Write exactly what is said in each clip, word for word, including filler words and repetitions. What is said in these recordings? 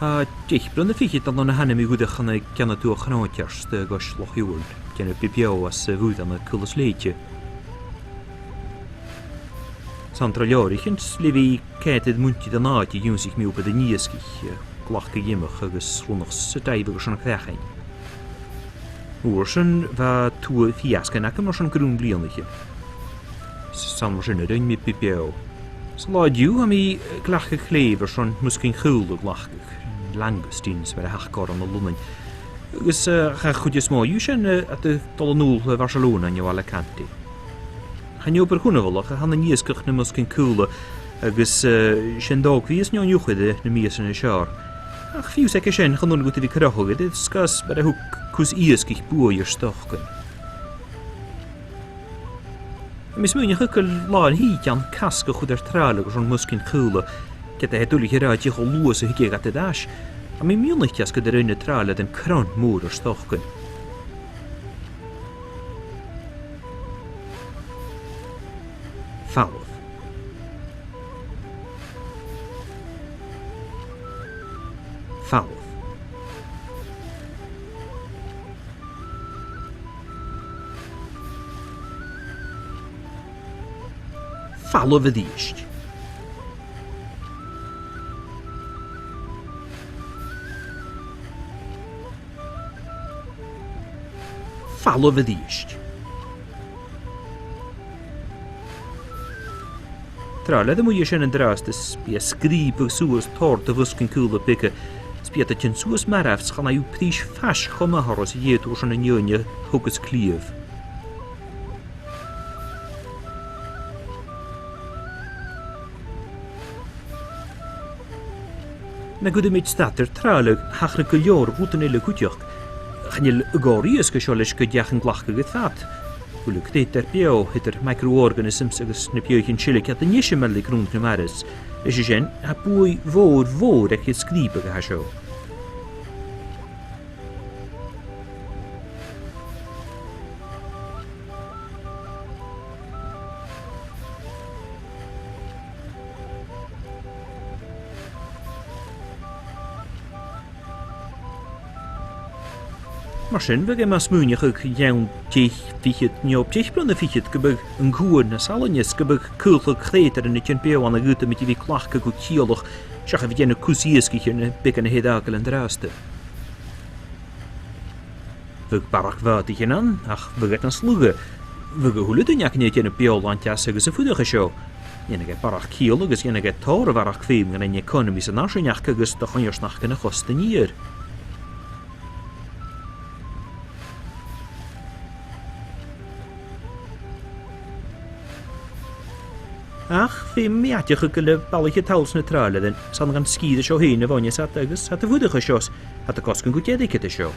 Tha deich bliadhna fichead ann an ainm a dh'fhuireach ann an ceann a tuath Chnoc Tearsair, a' cois Loch Iubhairn, a' dèanamh beò às a' mhuir ann an Caolas Lèite. 'S ann tro leabhraichean le bhith a' coimhead air muinntir an àite a dh'ionnsaich mi obair an iasgaich, a' glacadh iomadh agus a' rionnach san taigh agus san chraiceann. Uair sin bha tuath-iasgaich agam airson grunn bhliadhnaichean. 'S ann mar sin a rinn mi beò. San latha an-diugh tha mi a' glacadh clèibh airson musgain chaola a ghlacadh, langoustines mar a th' aca orra ann an Lunnainn. Agus, eh, tha a' chuid as motha dhiubh sin, eh, a' dol a-null a Bharcelona no Alicante. Chan e obair chunnamhail ach tha an iasgach nam musgain chaola agus, eh, sin dòigh a bhios an-diugh air na mìosan as fheàrr. Ach fiù 's aig sin, chan urrainn dhut a bhith a' cur oirre, 's gus mar a thug cus iasgaich buaidh air stocainn. Tha mi a' smaoineachadh gu bheil làn-thìde ann casg a chur air tràilleadh airson musgain chaola, ged a tha e duilich a ràdh dè cho luath 's a thig iad air ais. Tha mi miannaichte às gun do rinn na tràilltean cron mòr air stocainn. Falbh. Falbh. Falbh a-rithist. Falbh a-rithist. Tràillear a-muigh an sin an-dràsta, 's bidh e a' sgrìobadh suas tòrr de mhusgain chaola beaga, 's bidh iad a' tighinn suas marbh, 's chan fhaigh thu prìs faisg cho math orra 's a dh'fhaodadh tu airson an fheadhainn a thogas cliabh. Nan cuiridh mi stad air tràilleadh, thachair gu leòr rudan eile cuideachd. Chan eil a' chòrr iasg an seo leis gun deach an glacadh air fad. Uile creutair beò, eadar microorganisms agus na beathaichean sìtheil, ged a nì sinn meal le grunnd nam mairbh. Leis a sin, tha buaidh mhòr, mhòr aig an sgrìobadh a tha seo. Mar sin, bhiodh e math smaoineachadh ann an deich, fichead, no deich bliadhna fichead gum biodh an cuan nas fhallaine, 's gum biodh caolchag chreutairean a' tighinn beò ann an aodamaid a bhith a' glacadh gu ciallach, seach a bhith a' dèanamh cus iasgaich air na beagan a th' air fhàgail an-dràsta. Bhiodh barrachd bhàtaichean ann, ach bhiodh iad nas lugha. Bhiodh a h-uile duine againne a' dèanamh beò-shlainte às agus a' fuireach an seo. Dhèanadh e barrachd ciall agus dhèanadh e tòrr a bharrachd feum dhan an economy san fharsaingeachd agus do choimhearsnachdan a' chosta an iar. Ach feumaidh mi aideachadh gu bheil balaich a' tadhal sna tràillearan, 's ann dhan sgìre seo fhèin a bhuineas iad agus tha iad a' fuireach an seo, tha iad a' cosg an cuid airgid an seo.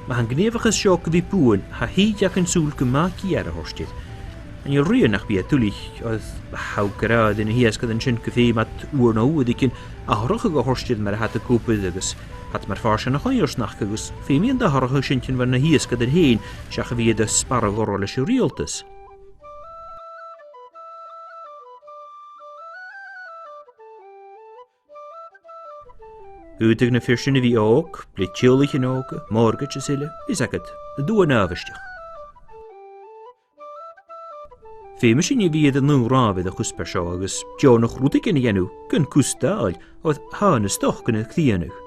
Ma tha an gnìomhachas seo gu bhith buan, tha thìde againn sùil gu math geur a thoirt air. Chan eil rian ach bidh e duilich, oir tha thu ag ràdh ris na h-iasgairean sin gum feum iad uair no uaireigin atharrachadh a thoirt air mar a tha iad ag obair agus tha iad mar phàirt dhen a' choimhearsnachd agus feumaidh an atharrachadh sin tighinn bho na h-iasgairean fhèin, seach a bhith air an sparradh orra leis an riaghaltas. Dh'fhaodadh na fir sin a bhith òg, le teaghlaichean òga, mortgages eile, fhios agad, an duan àbhaisteach. Feumaidh sinn a bhith air an aon ràmh air a' chuspair seo agus deònach rudeigin a dhèanamh gun cus dàil, oir tha na stocainnean a' crìonadh.